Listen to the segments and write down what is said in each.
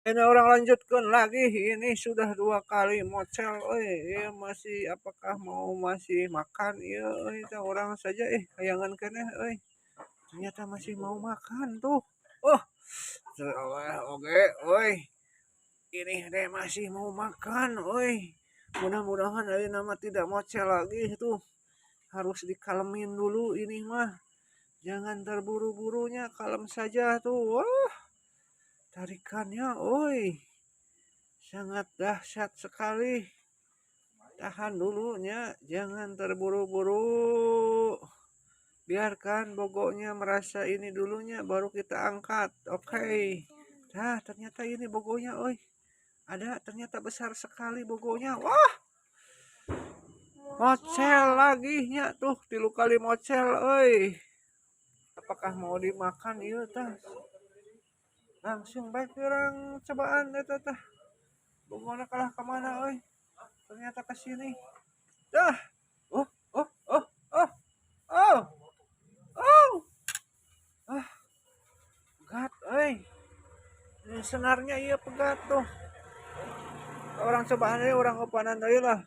Ini urang lanjutkan lagi. Ini sudah dua kali mocel euy. Ieu masih, apakah mau masih makan ieu euy? Tah, urang saja hayangan keneh euy. Ternyata masih mau makan tuh. Oh, oke euy. Ini deh masih mau makan euy. Mudah-mudahan ayeuna mah tidak mocel lagi tuh. Harus dikalemin dulu ini mah. Jangan terburu-burunya, kalem saja tuh. Wah, tarikannya oi, sangat dahsyat sekali. Tahan dulunya, jangan terburu-buru. Biarkan bogoknya merasa ini dulunya, baru kita angkat. Oke. Okay. Nah, ternyata ini bogoknya oi. Ada, ternyata besar sekali bogoknya. Wah, mocel lagi nya tuh, tilu kali mocel oi. Apakah mau dimakan ieu tah? Langsung bae urang cobaan eta tah. Bogona kalah kemana euy? Ternyata ke sini. Dah. Oh, oh, oh, oh. Oh. Oh. Ah. Pegat euy. Ini senarnya iya pegat tuh. Urang cobaan ini, urang umpanan deui lah.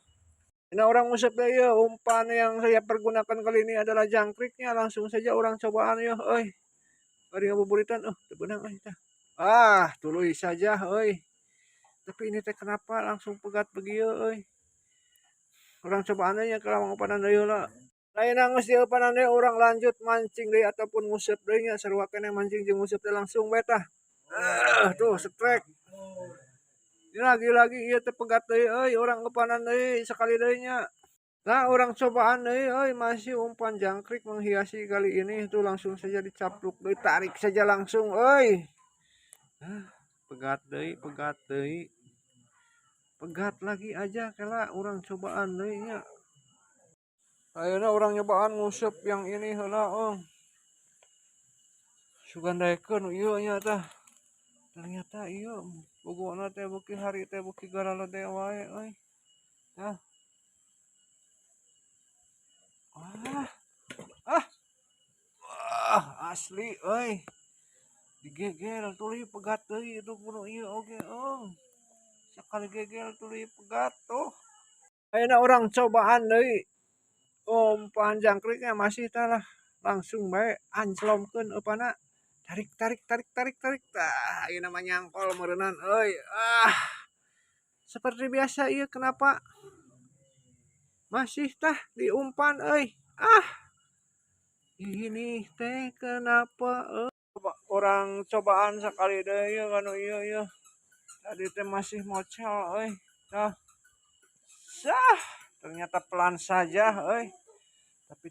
Ini urang nguseup deui ya, umpan yang saya pergunakan kali ini adalah jangkriknya. Langsung saja urang cobaan ya, euy. Bari ngabuburitan, oh, teu beunang euy tah. Ah, tuluy saja euy. Tapi ini teh kenapa langsung pegat begieu euy? Urang cobaan nya ke umpanan deui heula. Lain geus diumpanan deui, urang lanjut mancing deui ataupun nguseup deui nya, sarua keneh mancing jeung nguseup teh langsung bae tah. Ah, tuh strike. Ini lagi-lagi ieu teh pegat deui euy, urang umpanan deui sekali deui nya. Nah, urang cobaan deui euy, masih umpan jangkrik menghiasi kali ini tuh, langsung saja dicapluk deui, tarik saja langsung euy. Ah, pegat deui, pegat deui. Pegat lagi aja kela, urang cobaan deui nya. Ayeuna urang nyobaan nguseup yang ini heula oh. Sugan daekeun ieu nya tah. Ternyata ieu bogona teh beuki hari teh beuki garalede wae euy. Tah. Ah. Ah. Wah, asli euy. Digegel tuluy pegat deui itu kudu ieu oge oh. Sekali gegel tuluy pegat tuh. Ayeuna urang cobaan deui. Umpan jangkriknya masih tah lah. Langsung bae anclomkeun eupanna. Tarik, tarik, tarik, tarik, tarik. Tah, ieu mah nyangkol meureunan euy. Ah. Seperti biasa ieu kenapa? Masih tah diumpan euy. Ah. Ini teh kenapa euy? Urang cobaan sekali deui ieu kanu ieu ieu. Tadi teh masih mocel euy. Tah. Sah, ternyata pelan saja euy. Tapi